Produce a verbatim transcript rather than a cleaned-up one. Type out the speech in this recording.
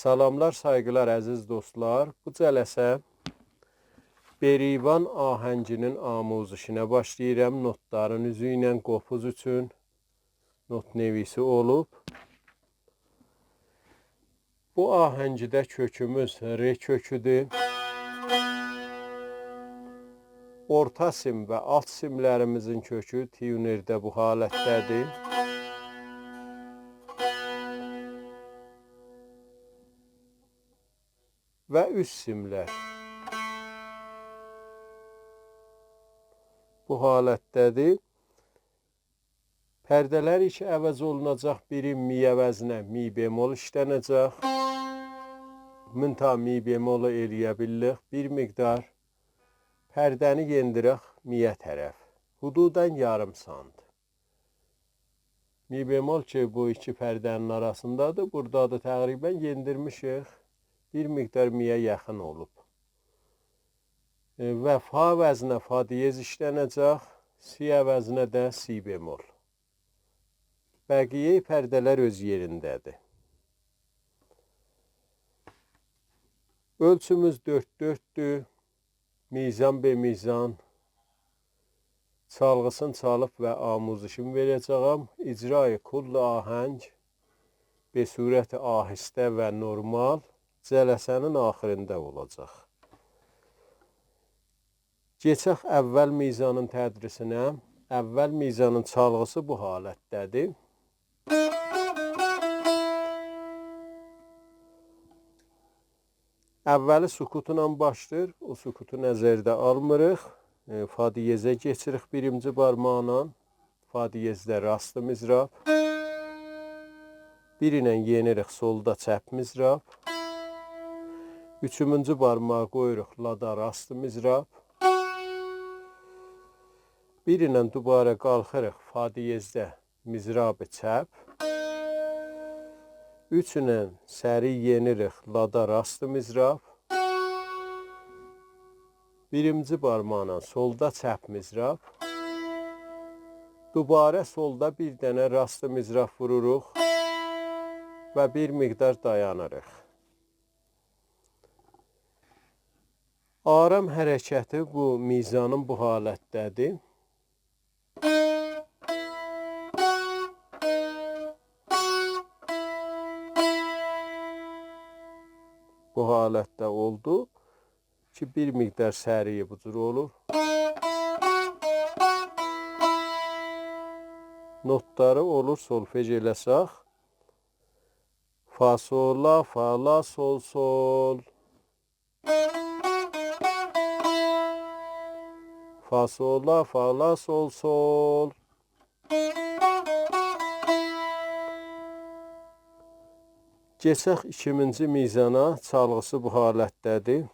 سلاملار، سایغیلار، عزیز دوستلار. بو جلسه بریوان آهنگینین آموزشینه باشلاییرام. نوتلارین اوزو ایله قوپوز اوچون نوت‌نویسی اولوب. بو آهنگده کؤکوموز ر کؤکودور. اورتا سیم و آلت سیملریمیزین کؤکو تیونرده بو حالتده‌دیر. و اوست سیملر بو حالتده‌دیر. پرده‌لر کی عوض اولوناجاق، بیری می عوضینه می بمل ایشلنه‌جک. منتها می بملو ائلیه بیللیک بیر مقدار پرده‌نی یئندیرک می‌یه طرف. حدوداً یاریم سانت. می بمل کی بو ایکی پرده‌نین آراسیندادیر، بورادادیر، تقریباً یئندیرمیشیک. بیر مقدار می‌یه یاخین اولوب. ائ، و فا عوضینه فا دیز ایشلنه‌جک، سی عوضینه ده سی بمل. بقیه پرده‌لر اؤز یئرینده‌دیر. اؤلچوموز دؤرد دؤرددور. میزان به میزان چالغیسینی چالیب و آموزشینی وئره‌جه‌یم. اجرای کل آهنگ به صورت آهسته و نرمال جلسه‌نین آخیریندا اولاجاق. کئچک اول میزانین تدریسینه. اول میزانین چالغیسی بو حالتده‌دیر. اولی سکوتلا باشلاییر. او سکوتو نظرده آلمیریق. ائ، فا دیزه کئچیریک بیرینجی بارماقلا. فا دیزده راست مضراب. بیر ایله یئنیریک سلدا چپ مضراب. اوچومونجو بارماغی قویوروق لادا راست مضراب. بیر ایله دوباره قالخیریق فا دیزده مضراب چپ. اوچ ایله سریع یئنیریک لادا راست مضراب. بیرینجی بارماقلا سلدا چپ مضراب. دوباره سلدا بیر دنه راست مضراب ووروروق و بیر مقدار دایانیریق. آرام حرکتی بو میزانین بو حالتده‌دیر. بو حالتده اولدو کی بیر مقدار سریعی بو جور اولور. نوتلاری اولور سولفژ ائله‌سک. فا، سل، لا، فا، لا، سل، سل. فا، سل، لا، فا، لا، سل، سل. کئچک ایکینجی میزانا، چالغیسی بو حالتده‌دیر.